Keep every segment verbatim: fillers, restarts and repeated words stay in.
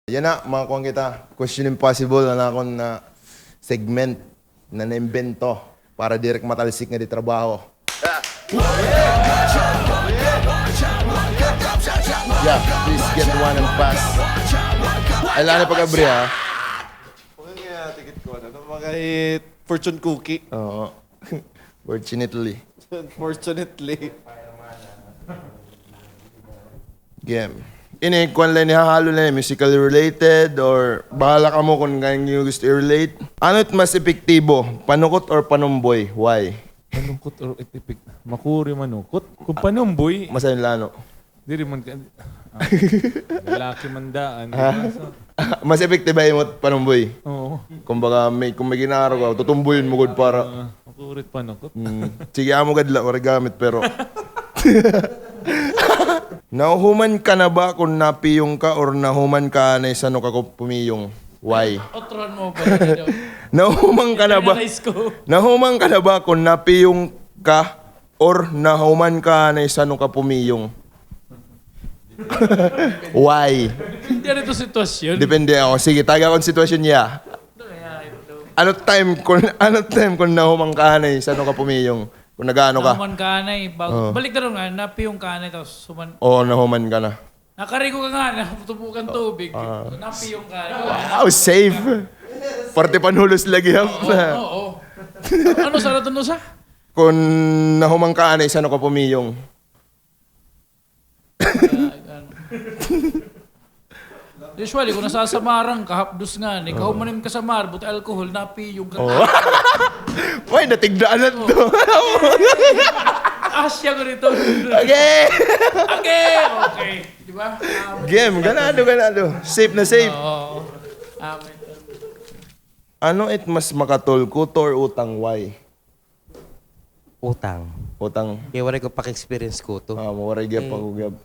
Yana, mga kuan kita, Question Impossible, an akon na segment na naimbento para diri ka matalsik ngadi trabaho. Yeah, please get one and pass. Ay, lani pag-abri, ha? Okay, kaya tikit ko, ano, mga hit fortune cookie. Oo. Fortunately. Unfortunately. Game. Ini, kuan la ini, hahalo la ini, musically related or bahala kamo kon ngan iyo gusto i-relate. Ano it mas epektibo, panukot or panumboy? Why? Panukot or epek-, makuri manukot? Kon panumboy. Masayon la, ano? Diri man ka, ah, lalaki man daan, di ba? So, mas epektibo ha imo panumboy. Oo. Kumbaga, may, kon may gin-aaro ka, tutumboyon mo gud para. Ah, makurit panukot. Mm. Sige, amo gad la, waray gamit, pero. Nahuhuman ka na ba kon napiyong ka or nahuman ka anay san-o ka ko pumiyong? Why? Otrohan mo ba? Nahuman ka na ba? Generalize ko. Nahuman ka na ba kon napiyong ka or nahuman ka anay san-o ka pumiyong? Why? Depende na ito sitwasyon. Depende ako. Sige, taga kon sitwasyon niya. Ano time kon, ano time kon nahuman ka anay san-o ka pumiyong? Kon nag-aano ka? Nahuman ka anay, bag-, oo. Balik na rin nga, napiyong ka anay, tapos human. Oo, nahuman ka na. Nakarigo ka nga, natutubukan tubig. Ah. Napiyong ka anay. Wow, safe. Parte panhulos lagi, ha? Oo, oo. Ano sa naton usa? Kon nahuman ka anay san-o ka pumiyong? Ah, ano. Usually, kon nasasamaran ka, hapdos ngani, kahuman im kasamar, buta alcohol, napiyong ka. Oo. Uy, natigdaan na to. Asya ko dito. Okay. Okay, okay. Di ba? Ah, game, ganado, ganado. Safe na safe. Oo. Amen. Ano it mas makatol, kuto or utang? Why? Utang. Utang. Kay waray ko paka-experience kuto. Ah, waray gyud pa ko gyud.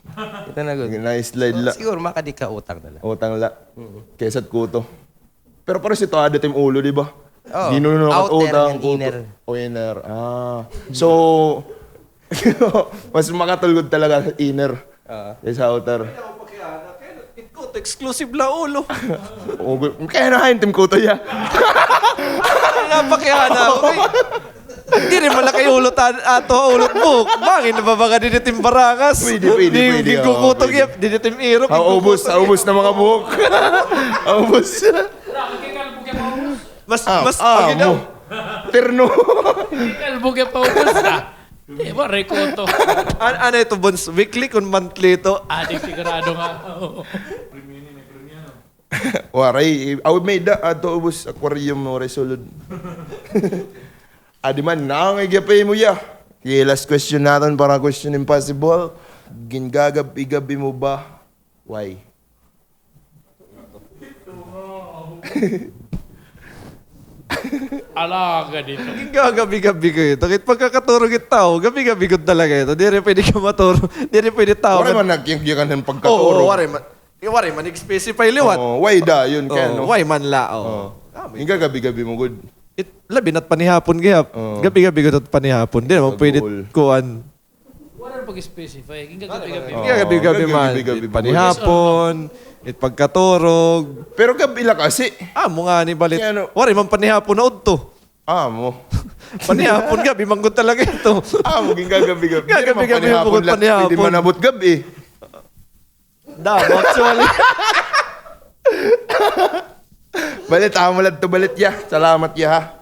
Ito na gud. Na-slide la. Siguro makadi ka utang na la. Utang la. Mm. Kaysa kuto. Pero pares ito, aada it im ulo, di ba? Oo. Di na nakatutang, kuto. Outer and inner. O, inner. Ah. So, mas makatulgod talaga sa inner. Oo. Kaysa outer. Kaya ako pakiana, kaya it kuto, exclusive la ulo. O, gu-, kaya na hain tim kuto, ya. Napakiana ako, eh. Diri man la kay ulo ta-, ato, ulo it buhok. Bangin na ba baga didi tim barangas? Pwede, pwede, pwede, oo, pwede. Gikukuto gyud, didi tim irop, gikukuto gyud. Ubos, ubos na mga buhok. Ubos. Mas, ah, mas, ah, pagi daw. Terno. Kalbo kay paubos, ah. Eh, waray kuto. An-, ano ito, Bons? Weekly kon monthly ito? Ah, di sigurado nga. Waray. Aw, may-ada ato, ubos, aquarium, waray sulod. Adi man, nangay gihap mo, ya. Okay, last question naton para Question Impossible. Gingagabi-gabi mo ba? Why? Alaga dito. Gingagabi-gabi ko ito. Kay pagkakaturog it tawo, gabi-gabi gud talaga ito. Diri pwede ka maturog. Diri pwede tawo. Waray man nagyanggikan hin pagkaturog. Oo, waray man. Eh, waray man nag-specify liwat. Oo, why dayon kay ano? Why man la, oo. Oo. Gingagabi-gabi mo gud. It, labi na't panihapon gihap. Oo. Gabi-gabi gud it panihapon. Di naman pwede kuan. Waray pag-specify. Gingagabi-gabi. Oo, gingagabi-gabi man. Gingagabi-gabi. Panihapon, it pagkaturog. Pero gab-i la kasi. Amo ngani balik. Kay ano? Waray man panihapon na udto. Amo. Panihapon, gab-i man gud talaga ito. Amo, gingagabi-gabi. Gingagabi-gabi man gud panihapon. Pwede man abot gab-i. Damo, actually. Balit, amo la ito, balit, ya. Salamat, ya, ha.